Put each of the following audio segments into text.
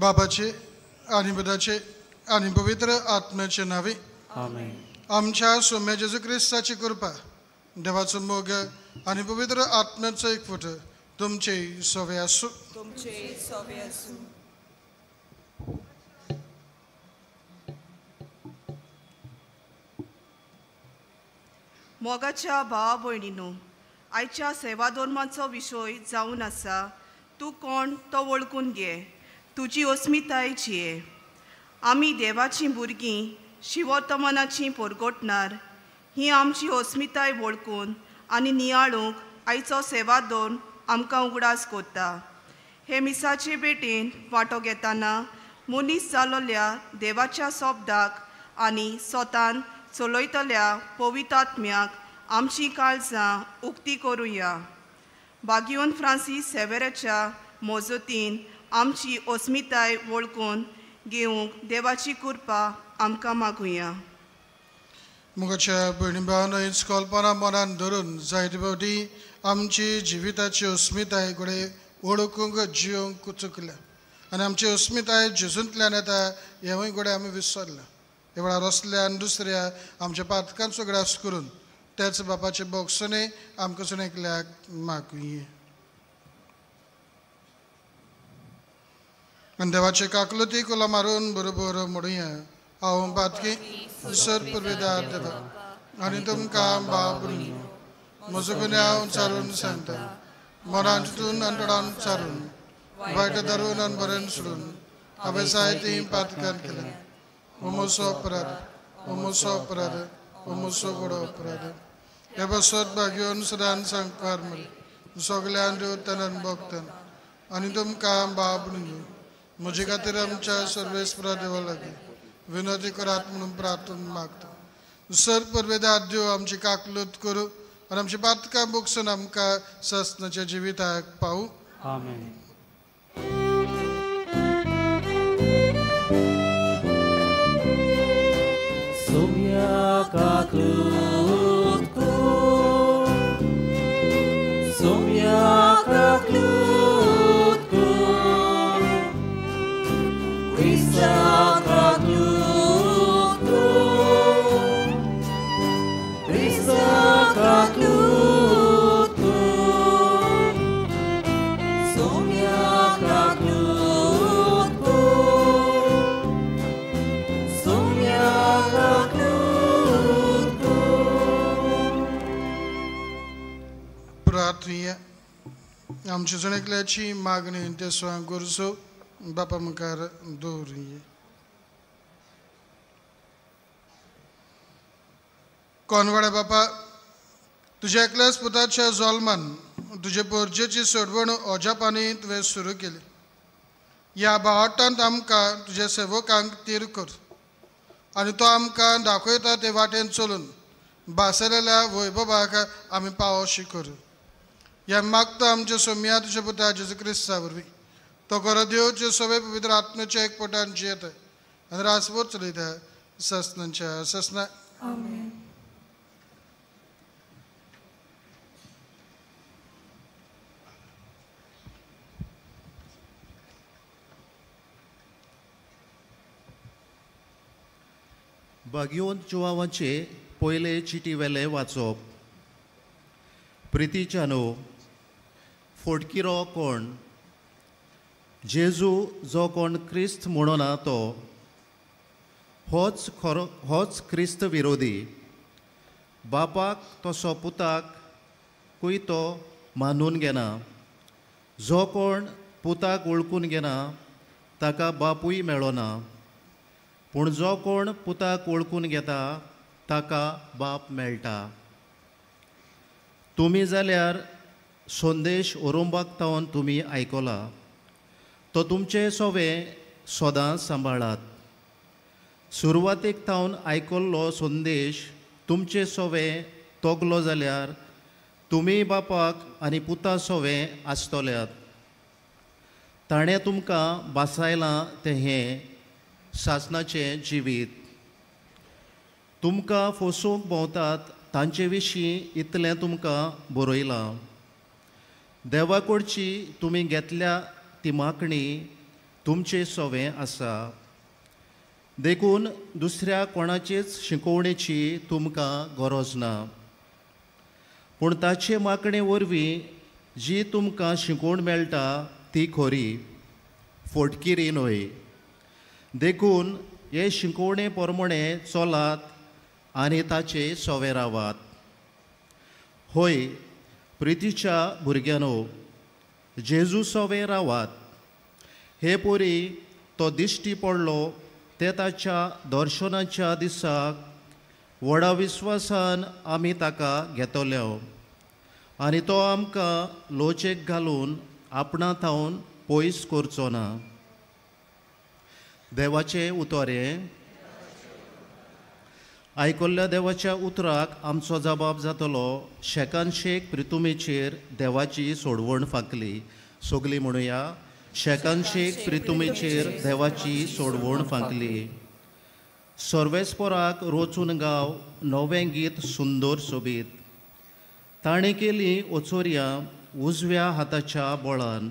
बापाचे आनी पुताचे आनी पवित्र आत्म्याचे नांवे आमेन। आमच्या सोम्या जेजू क्रिस्ताची कृपा, देवाचो मोग आनी पवित्र आत्म्याचो एकवट तुमचे सवे आसूं। तुमचे सवे आसूं। मोगाच्या भावा भयणीनो, आयच्या सेवा धर्माचो विशय जावन आसा तूं कोण तो वळखून घे, तुजी अस्मिताय जिये। आमी देवाचीं भुरगीं शिवोत्तमनाचीं परगटणार ही आमची अस्मिताय वळखून आनी नियाळूंक आयचो सेवा धर्म आमकां उगडास करता। हे मिसाचे भेटेन वांटो घेतना मनीस जालोल्या देवाच्या शब्दाक आनी स्वतान चलयतल्या पवित्र आत्म्याक आमची काळजां उक्ती करुया। बागियोन फ्रांसीस सेवेराच्या मजतीन आमची अस्मिताय वळखून घेवंक देवाची कृपा आमकां मागुया। मुखाच्या भयणी भावांनो, हीच कल्पना मनान धरून जायते फावटी आमची जिविताची अस्मिताय घडये वळखूंक जियोंक चुकल्या आनी आमची अस्मिताय जेजूंतल्यान येता हेंवूय घडये आमी विसरल्या। हे वेळार असल्या आनी दुसऱ्या आमच्या पातकांचो ग्रास करून त्याच बापाचे बोगसणे आमकां सुण एकल्याक मागुया। आनी देवाचे काकलुती कोला मारून बरोबर म्हणुया, हांव पातकी सर पुर्वेदार देवा आनी तुमकां बाप म्हजो गुन्यांव चारून सांगता, मनान चिंतून आनी तोंडान चारून वायट धरून आनी बरें सोडून हांवें जायतीं पातकां केल्यां। हो म्हजो अपराध, हो म्हजो अपराध, हो म्हजो व्हडो अपराध। हे बसत भाग्योन सदान सांगपार मरे सगल्यान देवतान भोगतान आनी तुमकां बाप म्हजे खातीर आमच्या सर्वेस्परा देवा लागीं विनोदी करात म्हणून प्रार्थना मागता। सर परवेदार देव आमची काकलूत करूं आनी आमची पातकां भोगसून आमकां ससनाच्या जिविताक पावूं। आमेन। आमच्या जण एकल्याची मागणी ते स्वयं गरजो बापा मुखार दवरुया। कोनवाड्या बापा, तुज्या एकल्याच पुताच्या जल्मान तुजे पोरजेची सोडवण अजापांनी तुवें सुरू केली। ह्या भावाटांत आमकां तुज्या सेवकांक तीर कर आनी तो आमकां दाखयता ते वाटेन चलून भासलेल्या वैभवाक आमी पावोशी करूं। ह्या मागता आमच्या सोम्या तुज्या पुता जेजू क्रिस्ता वरवीं तो खरो देवचे सगळे पवित्र आत्म्याच्या एकपटान जियेता आनी रासभर चलयता ससनाच्या ससना। आमेन। बागियोन जुवावांचे पयले चिटी वेले वाचप। प्रितीच्यानो, फोटकिरो कोण जेजू जो कोण क्रिस्त म्हणोना तो होच खरो, होच क्रिस्त विरोधी। बापाक तसो पुताक कूय तो मानून घेना। जो कोण पुताक वळखून घेना ताका बापूय मेळना, पूण जो कोण पुताक वळखून घेता ताका बाप मेळटा। तुमी जाल्यार संदेश ओरोंबाक तावन तुमी आयकला, तो तुमचे सोवे सदां सांबाळात। सुरवातेक तावन आयकल्लो संदेश तुमचे सोवे तोगलो जाल्यार तुमी बापाक आनी पुता सोवे आसतल्यात। ताणें तुमकां बासायलां तें हें सासनाचें जिवीत। तुमकां फसोवंक भोंवतात तांचे विशीं इतलें तुमकां बरयलां। देवा कडची तुमी घेतल्या ती मागणी तुमचे सोवें आसा. देखून दुसऱ्या कोणाचेच शिकोवणेची तुमकां गरज ना, पूण ताचे मागणे वरवीं जी तुमकां शिकोवण मेळटा ती खरी, फोटकिरी न्हय. देखून हे शिकोवणे प्रमाणे चलात आनी ताचे सोवे रावात. होय प्रितीच्या भुरग्यांनो, जेजू सोवे रावात. हे पोरी तो दिश्टी पडलो ते ताच्या दर्शनाच्या दिसाक व्हडा विस्वासान आमी ताका घेतले आनी तो आमकां लोचेक घालून आपणा थावन पयस करचो ना. देवाचें उतर हें. आयकल्ल्या देवाच्या उतराक आमचो जबाब जातलो. शेकान शेक प्रितुमेचेर देवाची सोडवण फांकली. सगली म्हणुया, शेकान शेक प्रितुमेचेर देवाची सोडवण फांकली. सर्वेस्पराक रोचून गांव नवें गीत सुंदर सोबीत. ताणें केली ओचोरयां उजव्या हाताच्या बळान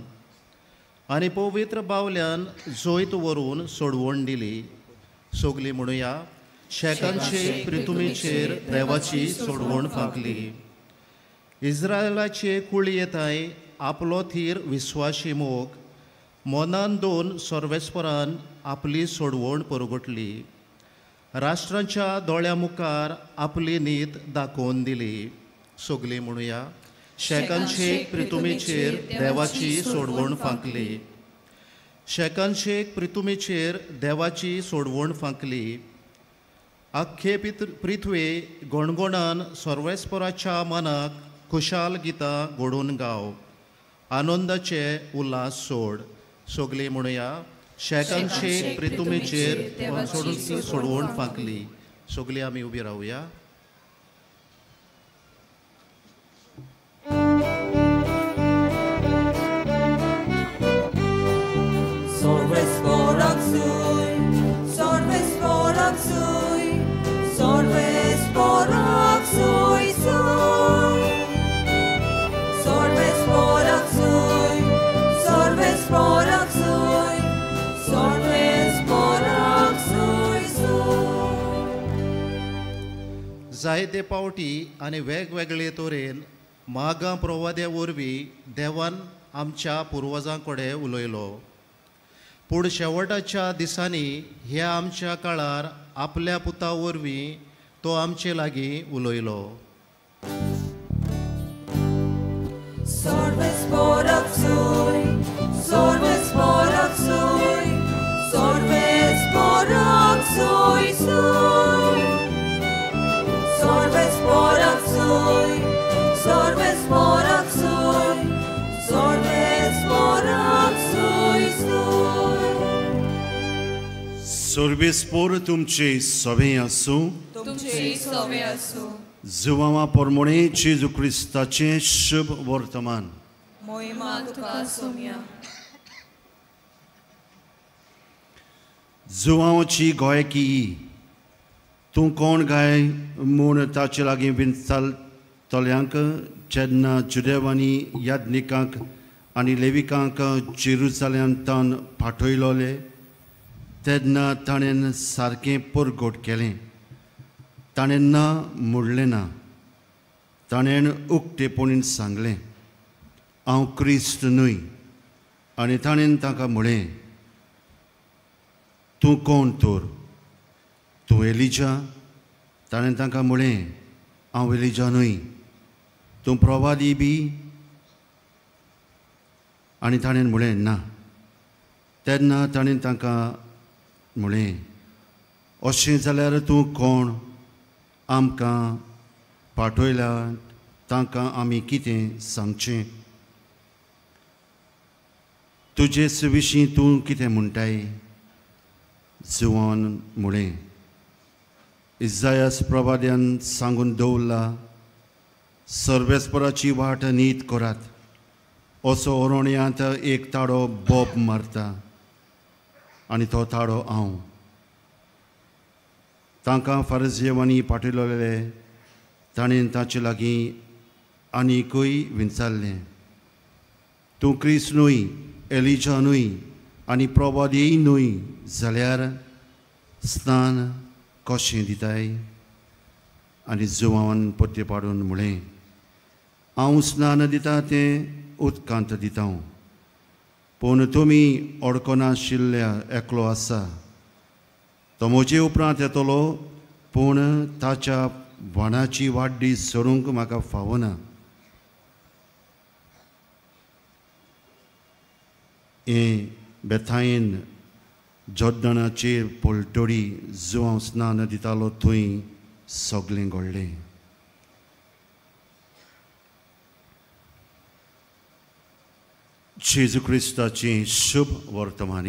आनी पवित्र बावल्यान जैत व्हरून सोडवण दिली. सगली म्हणुया, शेकान शेक प्रितुमेचेर देवाची सोडवण फांकली. इस्रायलाचे कुळयेताय आपलो थीर विस्वाशी मोग मनान दोन सर्वेस्परान आपली सोडवण परगटली. राष्ट्रांच्या दोळ्या मुखार आपली नीत दाखोवन दिली. सगली म्हणुया, शेकान शेक प्रितुमेचेर देवाची सोडवण फांकली. शेकान शेक प्रितुमेचेर देवाची सोडवण फांकली. आख्खे पृथ्वे गणगणान सर्वेस्पराच्या मनाक खुशाल गितां घडोवन गाव, आनंदाचे उल्हास सोड. सगली म्हणुया, शेकान शेक प्रितुमेचेर सोडवण फांकली. सगली आमी उबी रावया. जायते पावटी आनी वेगवेगळे तरेन मागां प्रवाद्या वरवीं देवान आमच्या पुर्वजां कडेन उलयलो. पूण शेवटाच्या दिसांनी ह्या आमच्या काळार आपल्या पुता वरवीं तो आमचे लागीं उलयलो. सर्वेस्पोर तुमचे सवे आसूं. जुवांवा परमणे जेजू क्रिस्ताचें शुभ वर्तमान. जुवांची गायकी तूं कोण गाय म्हूण ताचे लागीं विचारतल्यांक जेन्ना जुदेवांनी याज्ञिकांक आनी लेविकांक जेरुजालेमांत पाठयलोले तेन्ना ताणें सारकें परगट केलें. ताणें ना म्हणलें ना, ताणें उक्तेपणीन सांगलें, हांव क्रिस्त न्हय. आनी ताणें ताका म्हळें, तूं कोण तर? तूं एलिजा? ताणें तांकां म्हळें, हांव एलिजा न्हय. तूं प्रवादी बी? आनी ताणें म्हळें, ना. तेन्ना ताणें तांकां म्हळें, अशें जाल्यार तूं कोण? आमकां पाठयल्या तांकां आमी कितें सांगचें? तुजेच विशीं तूं कितें म्हणटाय? जुवान म्हळें, इजायास प्रवाद्यान सांगून दवरला, सर्वेस्पराची वाट नीत करात, असो अरण्यांत एक ताडो बोब मारता आनी तो ताडो हांव. तांकां फारजेवांनी पाठयलोले ताणें ताचे लागीं आनीकूय विचारलें, तूं क्रिस्त न्हय, एलिजा न्हय, आनी प्रवादी न्हय जाल्यार स्नान कशें दिताय? आनी जुवान पत्ते पाडून म्हळें, हांव स्नान दिता तें उदकांत दिता, पूण तुमी अडकनाशिल्ल्या एकलो आसा, तो म्हजे उपरांत येतलो, पूण ताच्या बाणाची वाड्डी सोडूंक म्हाका फावना. हें बेथायेन जोर्दनाचेर पलतडी जुवांव स्नान दितालो थंय सगळें घडलें. जेजू क्रिस्ताचें शुभ वर्तमान.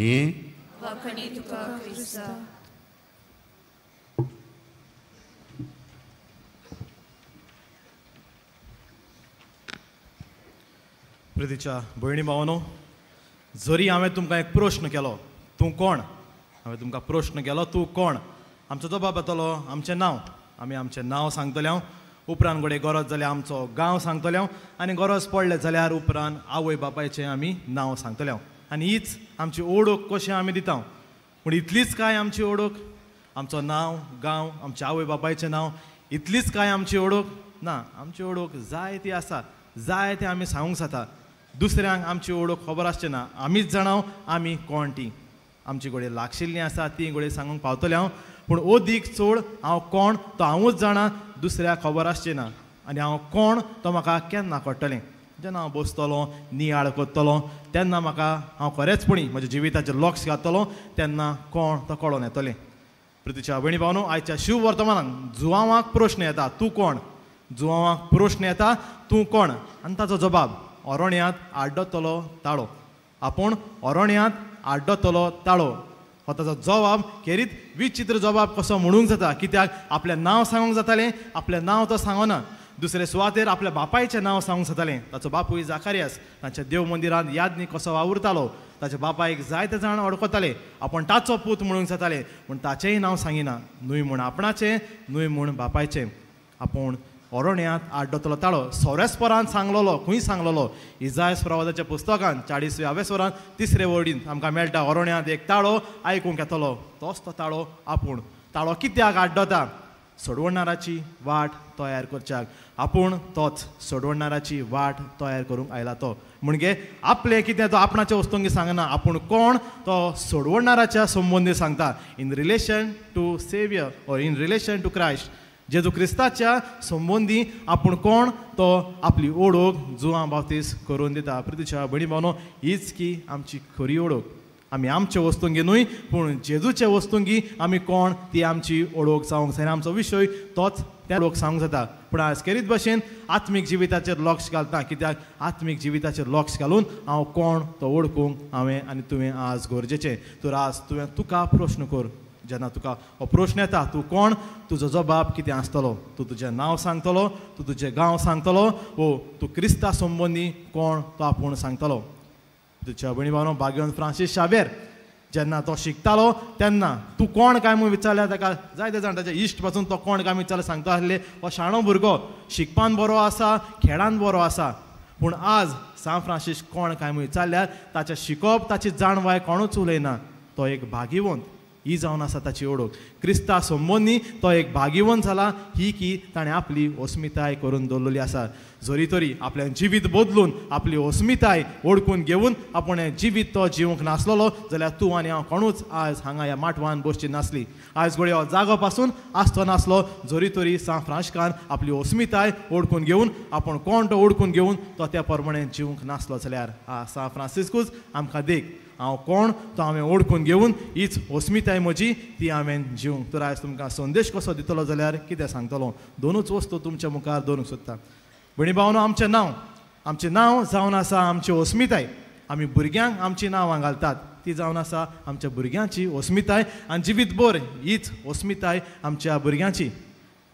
प्रितीच्या भयणी भावानो, जरी हांवें तुमकां एक प्रश्न केलो, तूं कोण? हांवें तुमकां प्रश्न केलो, तूं कोण? आमचो जबाब येतलो आमचें नांव. आमी आमचें नांव सांगतले हांव, उपरांत घडये गरज जाल्यार आमचो गांव सांगतले हांव, आनी गरज पडलें जाल्यार उपरांत आवय बापायचें आमी नांव सांगतले हांव. आनी हीच आमची ओळख कशें आमी दिता. पूण इतलीच काय आमची ओळख? आमचो नांव, गांव, आमच्या आवय बापायचें नांव, इतलीच काय आमची ओळख? ना, आमची ओळख जाय ती आसा, जाय तें आमी सांगूंक जाता. दुसऱ्यांक आमची ओळख खबर आसची ना, आमीच जाणाव आमी कोण ती. आमची घडये लागशिल्लीं आसा ती घडये सांगूंक पावतलें हांव, पूण अदीक चड हांव कोण तो हांवूच जाणा, दुसऱ्याक खबर आसची ना. आनी हांव कोण तो म्हाका केन्ना कळटलें? जेन्ना हांव बसतलो, नियाळ करतलो, तेन्ना म्हाका हांव खरेंचपणी म्हज्या जिविताचेर लक्ष घातलो, तेन्ना कोण तो कळोन येतलें. प्रितीच्या भयणी भावनो, आयच्या शिव वर्तमानान जुवांवाक प्रश्न येता, तूं कोण? जुवांवाक प्रश्न येता, तूं कोण? आनी ताचो जबाब, अरण्यांत आड्डतलो ताळो. आपूण अरण्यांत आड्डतलो ताळो हो ताचो जबाब. खेरीत विचित्र जबाब कसो म्हणूंक जाता, कित्याक आपलें नांव सांगूंक जातालें, आपलें नांव तो सांगना. दुसरे सुवातेर आपल्या बापायचें नांव सांगूंक जातालें. ताचो बापूय जाकारियास तांच्या देव मंदिरांत यादनी कसो वावुरतालो, ताच्या बापायक जायते जाण अडकताले, आपूण ताचो पूत म्हणूंक जातालें, पूण ताचेंय नांव सांगिना, न्हय म्हूण आपणाचें, न्हय म्हूण बापायचें. आपूण अरण्यांत आड्डतलो ताळो सोरेस्परान सांगलोलो. खंय सांगलोलो? इजायस प्रवादाच्या पुस्तकान 40व्या स्वरान 3रे वर्डीन आमकां मेळटा, अरण्यांत एक ताळो आयकूंक येतलो, तोच तो ताळो आपूण. ताळो कित्याक आड्डता? सोडवणाराची वाट तयार करच्याक. आपूण तोच सोडवणाराची वाट तयार करूंक आयला तो. म्हणजे आपलें कितें तो आपणाच्या वस्तूंक सांगना, आपूण कोण तो सोडवणाराच्या संबंदी सांगता. In relation to saviour or in relation to Christ, जेजू क्रिस्ताच्या संबंदी आपूण कोण तो आपली ओळख जुवां बाप्तीस करून दिता. प्रितीच्या भयणी भावनो, हीच की आमची खरी ओळख. आमी आमचे वस्तुंगी न्हय, पूण जेजूचे वस्तुंगी आमी कोण ती आमची ओळख जावंक जाय. आमचो विशय तोच त्या ओळख सांगूंक जाता. पूण आज खेरीत भशेन आत्मीक जिविताचेर लक्ष घालता, कित्याक आत्मीक जिविताचेर लक्ष घालून हांव कोण तो वळखूंक हांवें आनी तुवें आज गरजेचें. तर आज तुवें तुका प्रश्न कर, जेन्ना तुका हो प्रश्न येता, तूं कोण, तुजो जबाब कितें आसतलो? तूं तुजें नांव सांगतलो, तूं तुजें गांव सांगतलो, वो तूं क्रिस्ता संबंदी कोण तो आपूण सांगतलो. तुज्या भयणी भावनो, भाग्यवंत फ्रांसीस शावेर जेन्ना तो शिकतालो तेन्ना तूं कोण काय म्हूण विचारल्यार ताका जायते जाण ताच्या इश्ट पासून तो कोण काय विचारल्यार सांगता आसले, हो शाणो भुरगो, शिकपान बरो आसा, खेळान बरो आसा. पूण आज सांत फ्रांसीस कोण काय म्हूण विचारल्यार ताचें शिकप, ताची जाणवाय कोणूच उलयना. तो एक भाग्यवंत ही जावन आसा ताची ओळख. क्रिस्ता संबंदी तो एक भाग्यवंत जाला, ही की ताणें आपली अस्मिताय करून दवरलेली आसा. जरी तरी आपलें जिवीत बदलून आपली अस्मिताय ओळखून घेवन आपूण जिवीत तो जिवंक नासलेलो जाल्यार तूं आनी हांव कोणूच आज हांगा ह्या माटवान बसची नासली. आयज घडये हो जागो पासून आसचो नासलो. जरी तरी सांत फ्रांसिस्कान आपली अस्मिताय ओळखून घेवन आपूण कोण तो ओळखून घेवन तो त्या प्रमाणे जिवंक नासलो जाल्यार सांत फ्रांसिस्कूच आमकां देख, हांव कोण तो हांवें ओळखून घेवन हीच अस्मिताय म्हजी ती हांवें जिवंक. तर आयज तुमकां संदेश कसो दितलो जाल्यार कितें सांगतलो? दोनूच वस्तू तुमच्या मुखार दवरूंक सोदता. भयणी भावनो, आमचें नांव, आमचें नांव जावन आसा आमची अस्मिताय. आमी भुरग्यांक आमचीं नांवां घालतात, ती जावन आसा आमच्या भुरग्यांची अस्मिताय. आनी जिवीतभर हीच अस्मिताय आमच्या भुरग्यांची.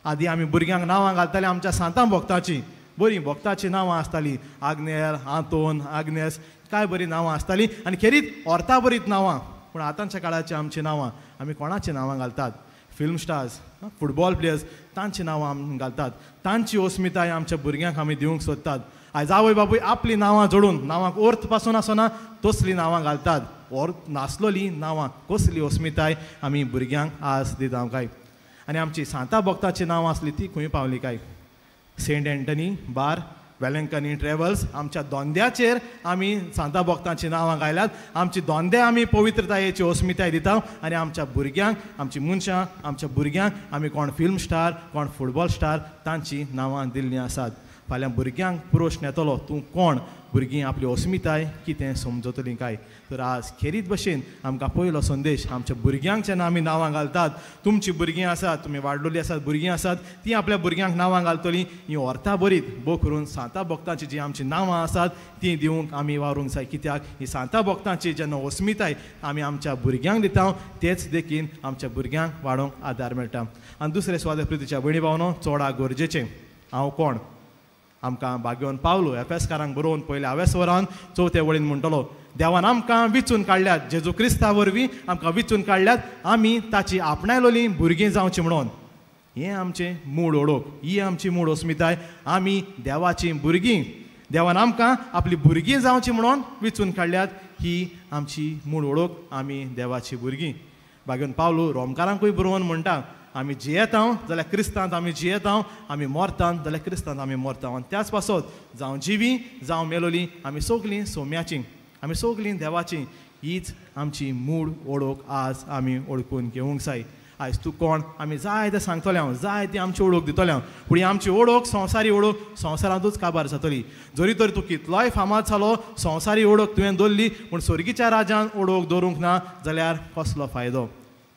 आदी आमी भुरग्यांक नांवां घालताले आमच्या सांतां भक्ताचीं, बरीं भक्ताचीं नांवां आसतालीं, आग्नेल, आंतोन, आग्नेस, काय बरीं नांवां आसतालीं आनी खेरीत अर्था बरीत नांवां. पूण आतांच्या काळाचीं आमचीं नांवां आमी कोणाचीं नांवां घालतात? फिल्म स्टार्स, फुटबॉल प्लेयर्स, तांचीं नांवां आमी घालतात. तांची अस्मिताय आमच्या भुरग्यांक आमी दिवंक सोदतात. आयज आवय बापूय आपलीं नांवां जोडून, नांवांक अर्थ पासून आसना तसलीं नांवां घालतात. ऑर नासलोली नांवां कसली अस्मिताय आमी भुरग्यांक आज दिता काय? आनी आमची सांता भक्ताची नांवां आसली ती खंय पावली काय? Saint Anthony bar, Velankanni travels, आमच्या दोंद्याचेर आमी सांता भक्तांची नांवां घायल्यात. आमची दोंदे आमी पवित्रतायेची अस्मिताय दिता आनी आमच्या भुरग्यांक, आमची मनशां, आमच्या भुरग्यांक आमी कोण फिल्म स्टार, कोण फुटबॉल स्टार तांची नांवां दिल्लीं आसात. फाल्यां भुरग्यांक प्रश्न येतलो, तूं कोण? भुरगीं आपली अस्मिताय कितें समजतलीं काय? तर आज खेरीत भशेन आमकां पयलो संदेश आमच्या भुरग्यांक जेन्ना आमी नांवां घालतात, तुमचीं भुरगीं आसात, तुमी वाडलोलीं आसात, भुरगीं आसात, तीं आपल्या भुरग्यांक नांवां घालतलीं. ही अर्था बरीत भोव करून सांता भक्तांची जीं आमचीं नांवां आसात तीं दिवंक आमी वावरूंक जाय. कित्याक ही सांता भक्तांची जेन्ना अस्मिताय आमी आमच्या भुरग्यांक दिता तेच देखीन आमच्या भुरग्यांक वाडोवंक आदार मेळटा. आनी दुसरें स्वाद प्रितीच्या भयणी भावनो चोडा गरजेचें हांव कोण? आमकां भाग्योन पावलो एफेसकारांक बरोवन पयल्या हावेसवरान चवथे वळीन म्हणटलो, देवान आमकां विचून काडल्यात, जेजू क्रिस्ता वरवीं आमकां विचून काडल्यात, आमी ताची आपणायलोली भुरगीं जावची म्हणून. हें आमचें मूळ ओळख, ही आमची मूळ अस्मिताय. आमी देवाचीं भुरगीं, देवान आमकां आपली भुरगीं जावची म्हणून विचून काडल्यात, ही आमची मूळ ओळख, आमी देवाची भुरगीं. भाग्योन पावलो रोमकारांकूय बरोवन म्हणटा, आमी जियेता जाल्यार क्रिस्तांत आमी जियेता, आमी मरता जाल्यार क्रिस्तांत आमी मरता. आनी त्याच पासत जावं जिवी जावं मेलोली आमी सगलीं सोम्याचीं, आमी सगलीं देवाचीं. हीच आमची मूळ ओळख आज आमी ओळखून घेवंक जाय. आयज तूं कोण आमी जाय तें सांगतलें हांव, जाय ती आमची ओळख दितलें हांव, पूण ही आमची ओळख संवसारी ओळख संवसारांतूच काबार जातली. जरी तर तूं कितलोय फामाद जालो, संवसारी ओळख तुवें दवरली पूण स्वर्गीच्या राजान ओळख दवरूंक ना जाल्यार कसलो फायदो?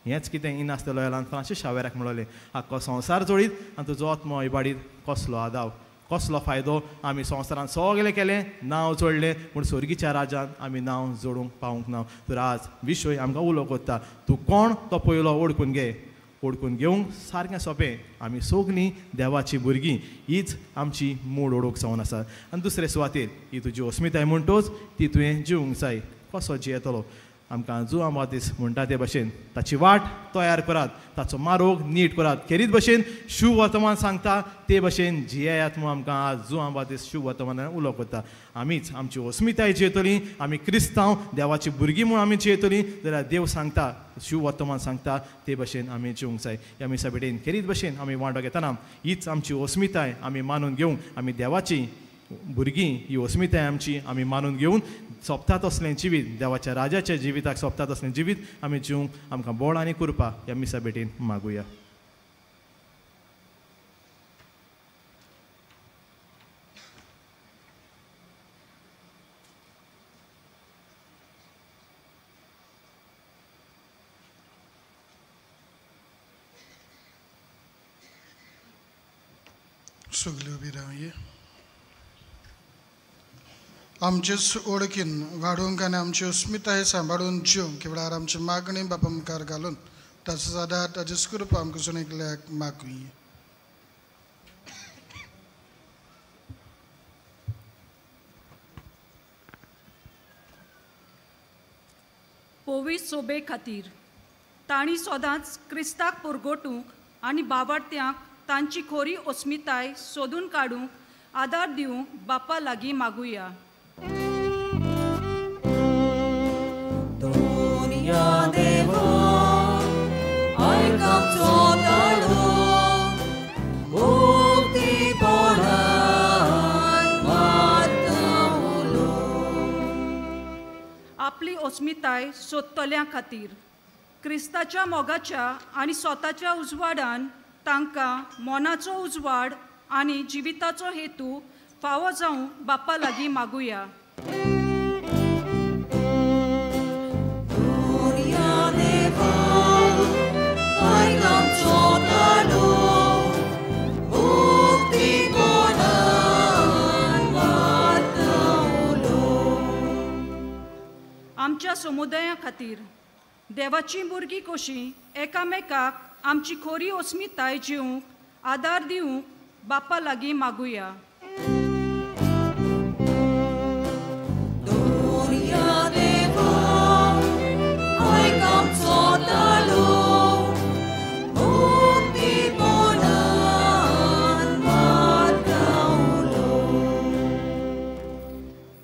हेंच कितें इनास लोयालान फ्रांसीस शावेराक म्हणलें, आख्खो संवसार जोडीत आनी तुजो आत्मो इबाडीत कसलो आदाव, कसलो फायदो? आमी संवसारान सगळें केलें, नांव जोडलें, पूण स्वर्गीच्या राजान आमी नांव जोडूंक पावूंक ना. तर आज विशय आमकां उलो कोत्ता, तूं कोण तो पयलो ओळखून घे. ओळखून घेवंक सारकें सोंपें, आमी सगलीं देवाची भुरगीं, हीच आमची मूळ ओळख जावन आसा. आनी दुसरे सुवातेर ही तुजी अस्मिताय म्हणटोच ती तुवें जिवंक जाय. कसो जियेतलो? आमकां जुआंव बातिस्त म्हणटा ते भशेन ताची वाट तयार करात, ताचो मारोग नीट करात. खेरीत भशेन शुवर्तमान सांगता ते भशेन जियेयात म्हूण आमकां आज जुआंव बातिस्त शुवर्तमानान उलो करता. आमीच आमची अस्मिताय जियेतलीं, आमी क्रिस्तांव देवाची भुरगीं म्हूण आमी जियेतलीं जाल्यार देव सांगता, शुवर्तमान सांगता ते भशेन आमी जिवंक जाय. ह्या मिसा भेटेन खेरीत भशेन आमी वांटो घेतना हीच आमची अस्मिताय आमी मानून घेवंक, आमी देवाची भुरगीं ही अस्मिताय आमची आमी मानून घेवन सोंपता तसलें जिवीत, देवाच्या राजाच्या जिविताक सोंपता तसलें जिवीत आमी जिवंक आमकां बोळ आनी कृपा ह्या मिसा भेटेन मागुया. सगल्यो उबी रावया. आमचेच ओळखीन वाडोवंक आनी आमची अस्मिताय सांबाळून जिवंक वेळार आमची मागणी बापा मुखार घालून ताचो आदार ताचीच कृपा आमकां जण एकल्याक मागुया. पवित्र सोबे खातीर तांणी सदांच क्रिस्ताक परगटूंक आनी बाबार्त्यांक तांची खोरी अस्मिताय सोदून काडूंक आदार दिवंक बापा लागीं मागुया. आपली अस्मिताय सोदतल्यां खातीर क्रिस्ताच्या मोगाच्या आनी स्वताच्या उजवाडान तांकां मनाचो उजवाड आनी जिविताचो हेतू फावो जावंक बापा लागीं मागुया. आमच्या समुदाया खातीर देवाची भुरगीं कशीं एकामेकाक आमची खोरी अस्मिताय जिवंक आदार दिवंक बापा लागीं मागुया.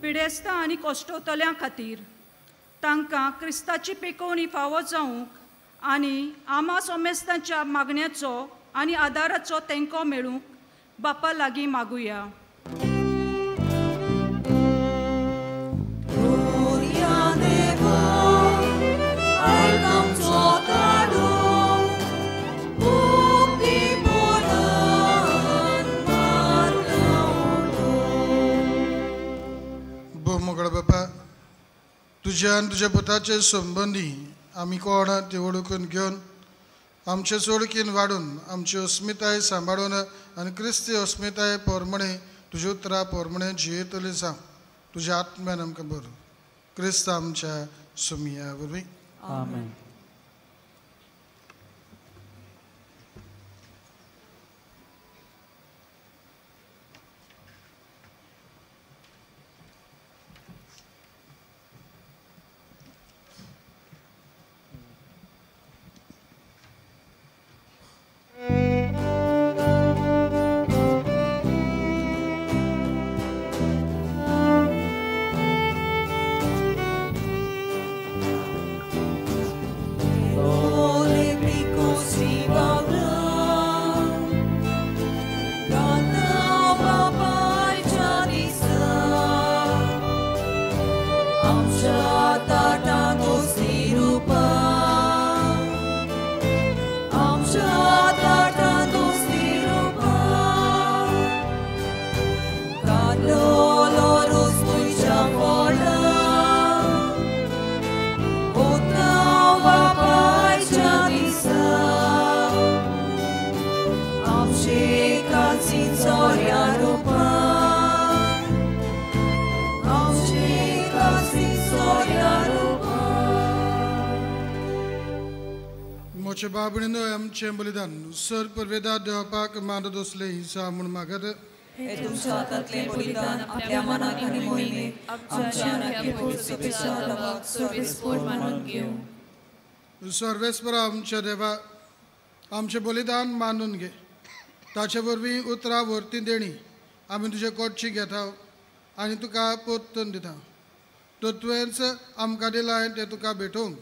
पिडेस्तां आनी कश्टवतल्यां खातीर तांकां क्रिस्ताची पेकोवणी फावो जावंक आनी आमा सोमेस्तांच्या मागण्याचो आनी आदाराचो तेंको मेळूंक बापा लागीं मागुया. मोगळा बापा, तुज्या आनी तुज्या पुताचे संबंदी आमी कोण ती वळखून घेवन आमचे चोडकीन वाडून आमची अस्मिताय सांबाळून आनी क्रिस्ती अस्मिताय पोरमणे तुज्या उतरां पोरमणे जियेतली जावं. तुज्या आत्म्यान आमकां बरो क्रिस्त आमच्या सुमिया वरवीं. आमेन. बाबणीनो आमचें बलिदान सर परवेदा देवपाक मानत असले हिंसा म्हूण मागत हे तुमच्या हातांतलें बलिदान आपल्या मनाक आनी मोहिमेक आमच्या आनी सर्वेस्पोर मानून घेवं. सर्वेस्पर आमच्या देवा, आमचें बलिदान मानून घे. ताचे वरवीं उतरां व्हरती देणी आमी तुजे कोटशी घेता आनी तुका परतून दिता. तर तुवेंच आमकां दिलां तें तुका भेटोवंक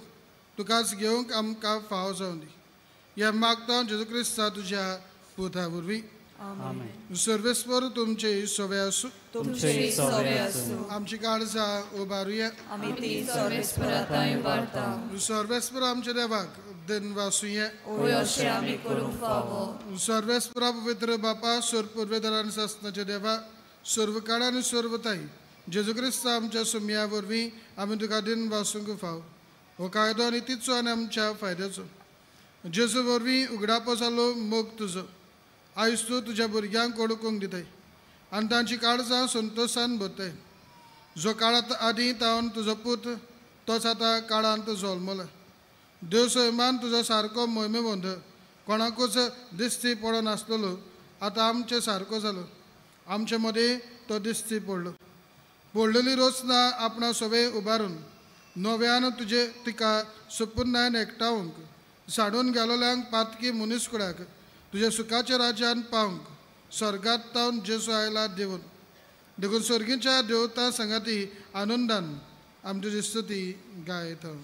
तुकाच घेवंक आमकां फावो जावं दी. हें मागता जेजू क्रिस्ता तुज्या पुता वरवीं. सर्वेस्पर तुमचे सवे आसूं. आमची काळजां उबारुया. सर्वेस्पर आमच्या देवाक दिनवासुया. सर्वेस्परा पवित्र बापा, सर्व सासनाच्या देवा, सर्व काळा आनी सर्वताय जेजू क्रिस्ता आमच्या सुमया वरवीं आमी तुका दिनवासूंक फाव. हो कायदो आनी तिचो आनी आमच्या फायद्याचो. जेजू वरवीं उगडापो जालो मोग तुजो आयज तूं तुज्या भुरग्यांक ओळखूंक दिताय आनी तांची काळजां संतोशान भरताय. जो काळांत आदीं तावन तुजो पूत तोच आतां काळांत जल्मला. देव सैमान तुजो सारको मोहिमेवंत कोणाकूच दिश्टी पडनासलेलो आतां आमचे सारको जालो. आमचे मदीं तो दिश्टी पडलो. पडलेली रचना आपणा सवे उबारून नव्यान तुजे तिका सुपुर्णान एकठावंक साडून गेलोल्यांक पातकी मनीसकुळाक तुज्या सुखाच्या राज्यान पावंक स्वर्गांत तावन जेजू आयला देवून. देखून स्वर्गीच्या देवता संगाती आनंदान आमी तुजी स्तुती गायता.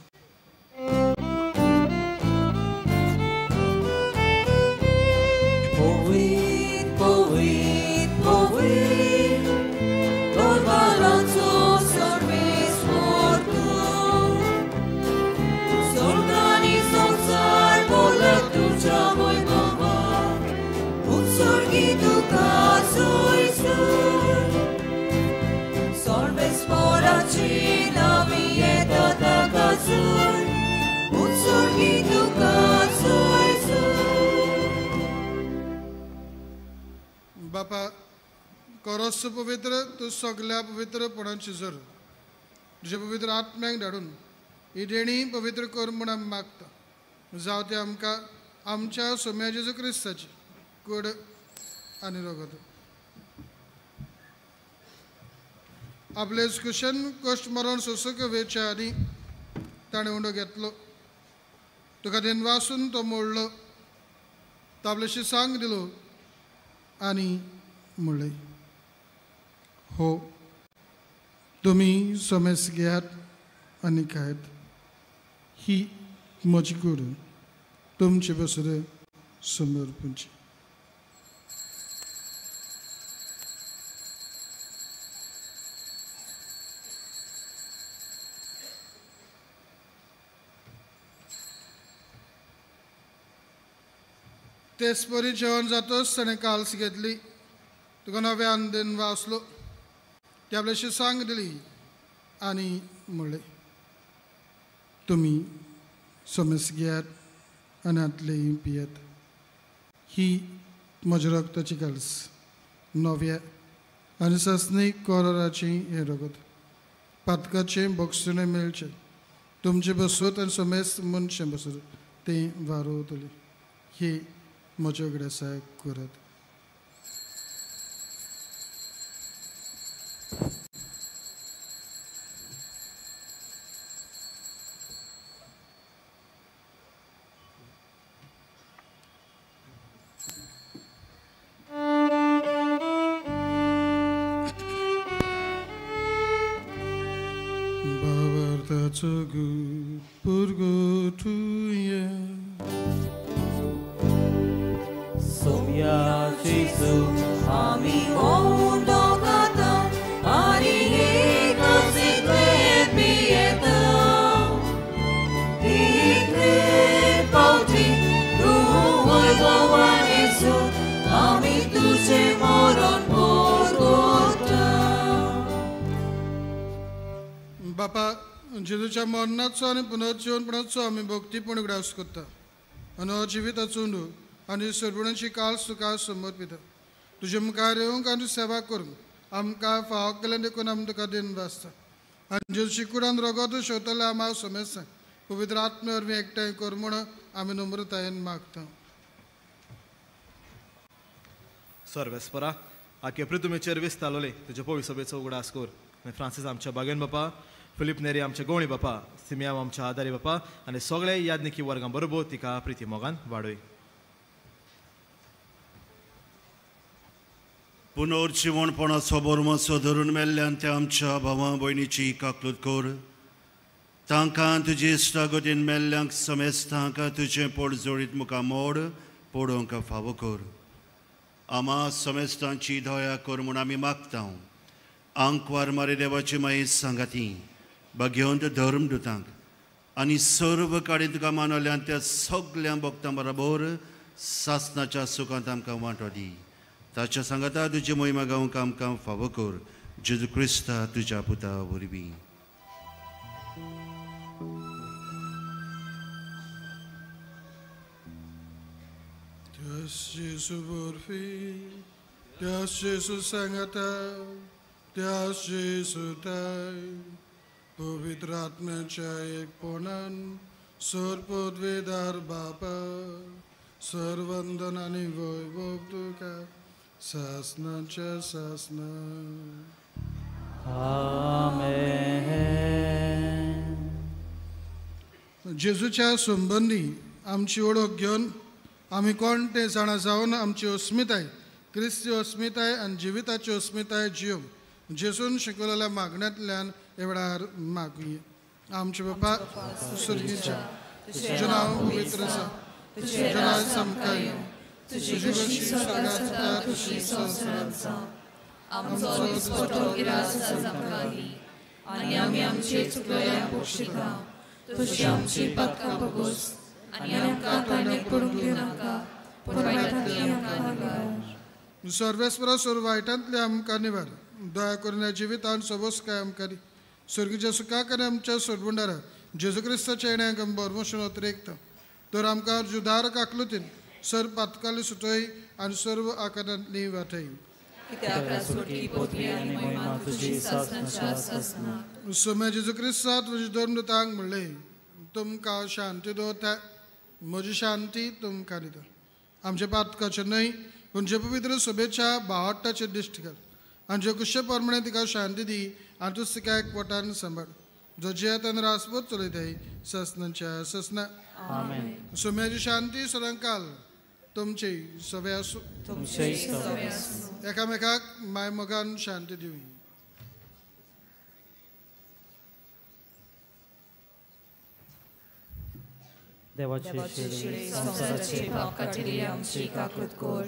बापा, कोरोस पवित्र तूं सगल्या पवित्रपणाची जर तुज्या पवित्र आत्म्याक धाडून ही देणी पवित्र कर म्हूण आमी मागता. जावं तें आमकां आमच्या सोम्या जेजू क्रिस्ताची कूड आनी रगत. आपले कुशन कश्ट मरण सोंसूंक वेच्या आदीं ताणें उंडो घेतलो. तुका दिनवासून तो मोडलो, तो आपले शिसांक दिलो आनी म्हणलें, हो तुमी समेस घेयात आनी खायत. ही म्हजी कूड तुमचे बसर समर्पणची. तेच परी जेवण जातच ताणें काल्स घेतली, तुका नव्यान दिन वाचलो, ती आपल्याशी सांग दिली आनी म्हणलें, तुमी समज घेयात आनी हातले पियात. ही म्हज्या रगताची काल्स, नव्या आनी सासणी कोराराची हें रगत, पातकाचें बोगसणें मेळचें तुमचें बसत आनी समेस्त मनशें बसत तें वारोवतलें. ही म्हज्या उगडासाक करात. भावार्थाचो पुरगोठुया सोम्या जेजू आमी ओंडो खाता आनी एकच इतले पियेता. इतले पावटी तूं वैभवान येसू आमी तुजें मरण पुरगोता. बापा, जेजूच्या मरणाचो आनी पुनर्जीवनपणाचो आमी भक्तीपूर्ण उगडास करता आनी हो जिविताचो उंडो आनी सरपणाची काल तुका समर्पिता. तुजे मुखार येवंक आनी सेवा करूंक आमकां फावो केलें देखून आमी तुका दिन वाचता. आनी जेजूची कुडान रगत शोधतले आमकां समेस्तांक पवित्र आत्मे वरवीं एकठांय कर म्हूण आमी नम्रतायेन मागता. सर्वेस्परा, आखे पृथ्वीचेर विस्तारलोले तुजे पवित्र सभेचो उगडास कर आनी फ्रांसीस आमच्या बागेन बापा, फिलीप नेरी आमच्या गोवणी बापा, सिमियाव आमच्या आदारी बापा आनी सगळे यादनिकी वर्गां बरोबर तिका प्रिती मोगान वाडय. पुनर्जिवणपणाचो बोरमाचो धरून मेल्ल्यान त्या आमच्या भावा भयणीची काकलूत कर. तांकां तुजे इश्टागतीन मेल्ल्यांक समेस्तांक तुजें पोट जोडीत मुखार मोड पडोवंक फावो कर. आमा समेस्तांची दया कर म्हूण आमी मागता. आंकवार मारी देवाची माई सांगाती भाग्यवंत धर्मदूतांक आनी सर्व काडीन तुका मानवल्यान त्या सगल्या भक्तां बरोबर सासनाच्या सुखांत आमकां वांटो दी. ताच्या सांगाता तुजी मोहिमा गावंक आमकां फावो कर. जेजू क्रिस्ता तुज्या पुता वरवीं. त्यास जेजू वरवीं, त्यास जेजू सांगाता, त्यास जेजू ताय, पवित्र आत्म्याच्या एकपणान सर्वपदवीधार बापा, सर्वंदन आनी वैभव तुका सासनाच्या सासना. आमेन. जेजूच्या संबंदी आमची वळख घेवन आमी कोण तें जाणा जावन आमची अस्मिताय, क्रिस्ती अस्मिताय आनी जिविताची अस्मिताय जियोवंक जेजून शिकवलेल्या मागण्यांतल्यान ह्या वेळार मागुया. आमचे बापा स्वर्गीच्या, तुजें नांव पवित्र जावं, तुजें राज्य आमकां येवं, तुजी खुशी स्वर्गांत जाता तशी संवसारांत जावं. आमचो दिसपटो गिरास आज आमकां दी आनी आमी आमचे चुकलेल्यांक बक्षिता तशी आमची पातकां भोगोस आनी आमकां ताणें पडूंक दिवनाका, पूण वायटांतली आमकां निवार. सर्वेस्परा सर्व वायटांतले आमकां निवार. दया करून ह्या जिवितान सबस काय आमकां दी. स्वर्गीच्या सुखाक आनी आमच्या सोडबुंडारा जेजू क्रिस्ताच्या येण्याक आमी भरवंशून अतिरेकता. तर आमकां जुदार काकलुतीन सर्व पातकाली सुटय आनी सर्व आकारांतली वाटय. समय जेजू क्रिस्तांत म्हजे धर्मदूतांक म्हणलें, तुमकां शांती दवरता, म्हजी शांती तुमकां दिता. आमच्या पातकाचें न्हय पूण जे पवित्र सभेच्या बावट्टाचेर दिश्ट कर आनी जे कुशे प्रमाणे तिका शांती दी आनी तूं तिका एकवटान सांबाळ, जो जियेता आनी रासभर चलयताय ससनाच्या ससना. सोम्याची शांती सदांकाल तुमची सवे आसूं. एकामेकाक मायमोगान शांती दिवया. देवाची शिळी संवसाराचे पाप काडटली आमची काकूत कर.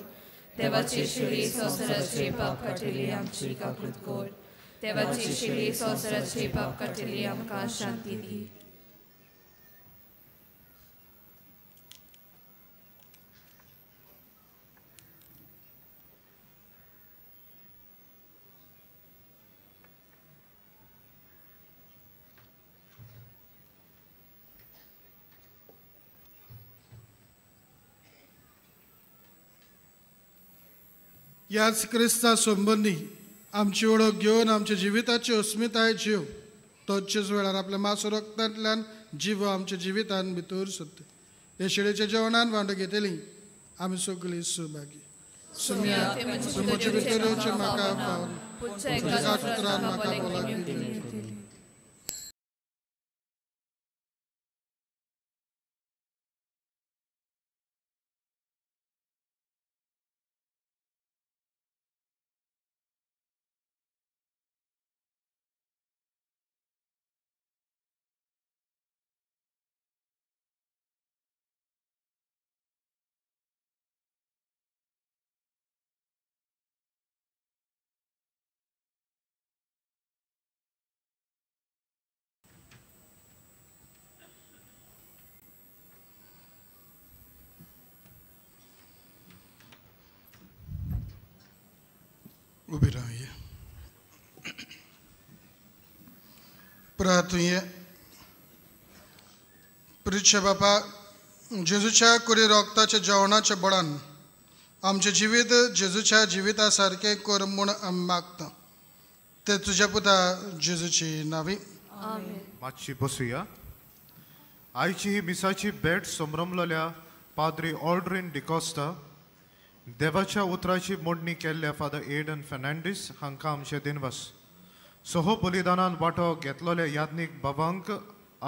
देवाची शिळी संवसाराचे पाप काडटली आमची काकूत कर. देवाची शिळी संवसाराचे पाप काडटली आमकां शांती दी. ह्याच क्रिस्ता संबंदी आमची वळख घेवन आमच्या जिविताची अस्मिताय जीव तोचेच वेळार आपल्या मास रक्तांतल्यान जीव आमच्या जिवितान भितर सोदता. हे शिळेच्या जेवणान वांटो घेतली आमी सगळीं सहभागी. म्हजे भितर येवचें म्हाका पावन उतरान म्हाका बोलाक. उबी रावया. प्रार्थुया. प्रिच्या बापा, जेजूच्या कुरी रोगताच्या जेवणाच्या बळान आमचें जिवीत जेजूच्या जिविता सारकें कर म्हूण आमी मागता. ते तुज्या पुता जेजूची नावी. मातशी बसुया. आयची ही मिसाची भेट संभ्रमलेल्या पाद्री ऑल्ड्रीन डिकॉस्टा, देवाच्या उतराची मोडणी केल्ल्या फादर एडन फेर्नांडीस हांकां आमचे दिनवास. सह बलिदानान वांटो घेतलेल्या याज्ञीक बाबांक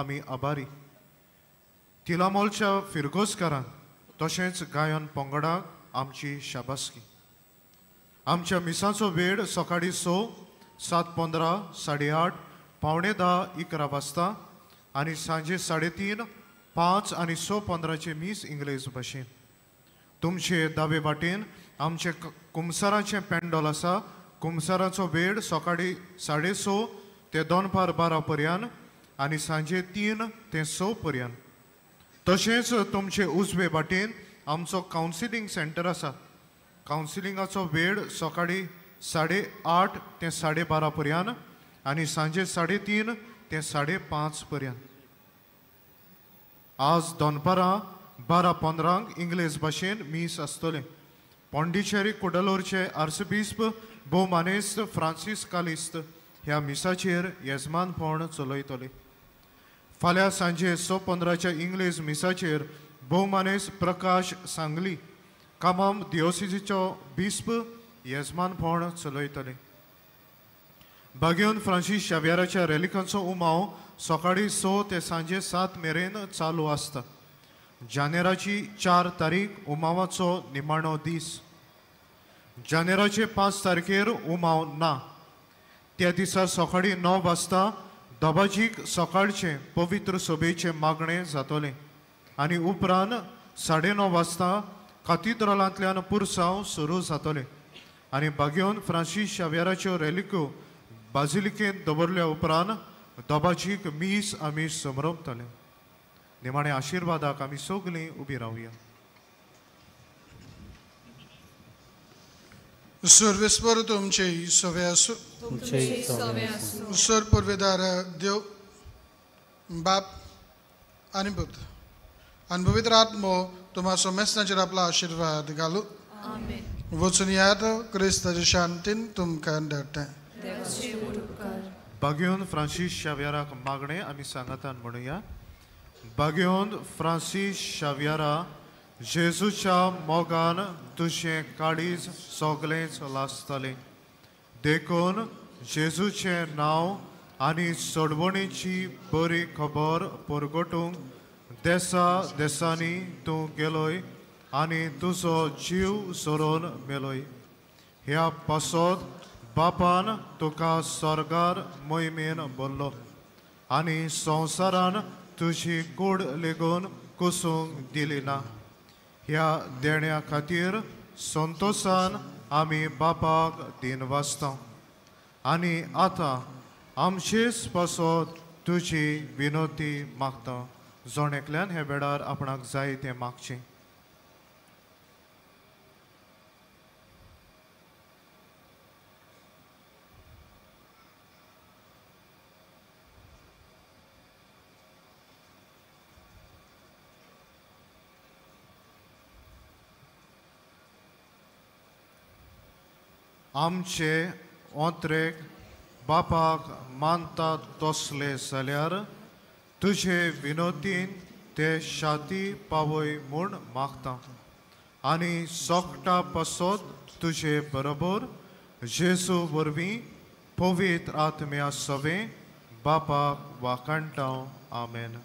आमी आभारी. तिलामोलच्या फिरगोजकारांक तशेंच गायन पंगडाक आमची शाबासकी. आमच्या मिसाचो वेळ सकाळीं 6, 7:15, 8:30, 9:45, 11 वाजता आनी सांजे 3:30, 5 आनी 6:15 मीस इंग्लेज भाशेन. तुमचे दावे वाटेन आमचे कुमसाराचें पेंडोल आसा. कुमसाराचो वेळ सकाळीं 6:30 ते दनपार 12 पर्यंत आनी सांजे 3 ते 6 पर्यंत. तशेंच तुमचे उजवे वाटेन आमचो कावन्सिलींग सेंटर आसा. कावन्सिलिंगाचो वेळ सकाळीं 8:30 ते 12:30 पर्यंत आनी सांजे 3:30 ते 5:30 पर्यंत. आज दनपारां 12:15 इंग्लेज भाशेन मीस आसतलें. पॉंडिचेरी कुडलोरचे आर्सबिस्प भोवमानेस्त फ्रांसीस कालिस्त ह्या मिसाचेर येजमानपण चलयतले. फाल्यां सांजे 6:15 इंग्लेज मिसाचेर भोवमानेस्त प्रकाश सांगली कामाम दियोसिजीचो बिस्प येजमानपण चलयतले. बागेवन फ्रांसीस शाव्याराच्या रेलिकांचो उमाव सकाळीं 6 ते सांजे 7 मेरेन चालू आसता. जानेराची 4 तारीख उमावाचो निमाणो दीस. जानेराचे 5 तारखेर उमाव ना. त्या दिसा सकाळीं 9 वाजता दबाजीक सकाळचें पवित्र सभेचें मागणें जातलें आनी उपरांत 9:30 वाजता कातिद्रालांतल्यान पुरसांव सुरू जातलें आनी बागेवन फ्रांसीस शाव्याराच्यो रेलिक्यो बाजिलिकेंत दवरल्या उपरांत दबाजीक मीस आमी समरपतले. निमाणे आशिर्वादाक आमी सगळीं उबी रावया. सर्वेस्पर तुमचे सवे आसूं. सर पुर्वेदार देव बाप आनी पूत आनी पवित्र आत्मो तुम्हा समेस्तांचेर आपला आशिर्वाद घालू. वचून यात क्रिस्ताच्या शांतीन तुमकां धाडटा. बागेवन फ्रांसीस शाव्याराक मागणें आमी सांगातान म्हणुया. बागेवन फ्रांसीस शाव्यारा, जेजूच्या मोगान तुजें काळीज सगळेंच लासतलें. देखून जेजूचें नांव आनी सोडवणेची बरी खबर परगटूंक देसा देसांनी तूं गेलोय आनी तुजो जीव सोरोवन मेलोय. ह्या पासत बापान तुका स्वर्गार मोहिमेन भरलो आनी संवसारान तुजी कूड लेगून कोसूंक दिली ना. ह्या देण्या खातीर संतोशान आमी बापाक दिन वाचता आनी आतां आमचेच पासत तुजी विनोती मागता. जण एकल्यान हे वेळार आपणाक जाय तें मागचें. आमचे ओंत्रेक बापाक मानता तसले जाल्यार तुजे विनोतीन ते शाती पावय म्हूण मागता आनी सोकटा पासत तुजे बरोबर जेजू वरवीं पवित्र आत्म्या सवें बापाक वाखाणटा. आमेन.